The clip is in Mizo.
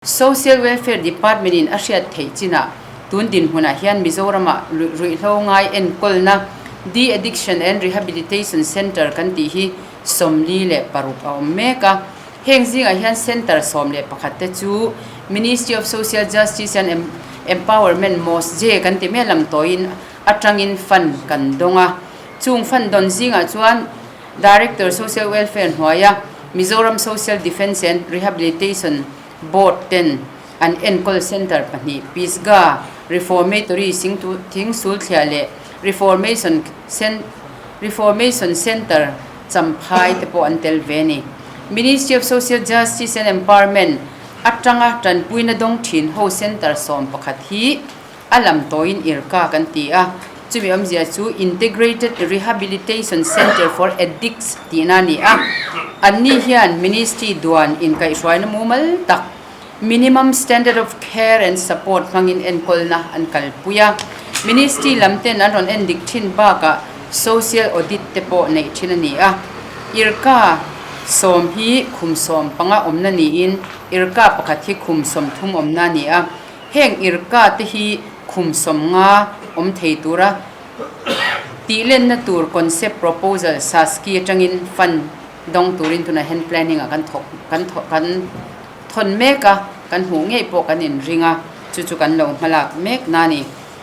Social Welfare Department in a hriat theih chinah tun dinhmunah hian Mizoramah ruihhlo ngai enkawlna De-Addiction and Rehabilitation Centre kan tih hi 46 a awm mek a. Heng zingah hian Centre 11 te chu Ministry of Social Justice and Empowerment, MOSJE, kan ti mai lam tawiin atangin fund kan dawng a. Chung fund dawn zingah chuan Director Social Welfare hnuaia Mizoram Social Defence and Rehabilitation Board ten an enkawl centre pahnih Pisgah Reformatory Thingsulthliah leh Reformation Reformation Centre Champhai te pawh an tel ve a ni. Ministry of Social Justice and Empowerment atanga tanpuina dawng thin ho centre 11 hi A lam tawiin IRCA kan ti a, chumi awmzia chu Integrated Rehabilitation Centre for Addicts tihna a ni a. Anni hian Ministry duan inkaihhruaina mumal tak, Minimum Standard of Care and Support hmangin enkawlna an kalpui a. Ministry lam ten an rawn endik thin bakah Social Audit te pawh neih thin a ni a. IRCA 10 hi khum 15 awmna niin IRCA pakhat hi khum 30 awmna a ni a. Heng irka te hi khum 50 awm thei tura tihlenna tur concept proposal SASCI atangin fund dawng turin tunah hian planning ah kan thawk kan thawk kan thawn mek a, kan hmuh ngei pawh kan inring a, chu chu kan lo hmalak mek na a ni.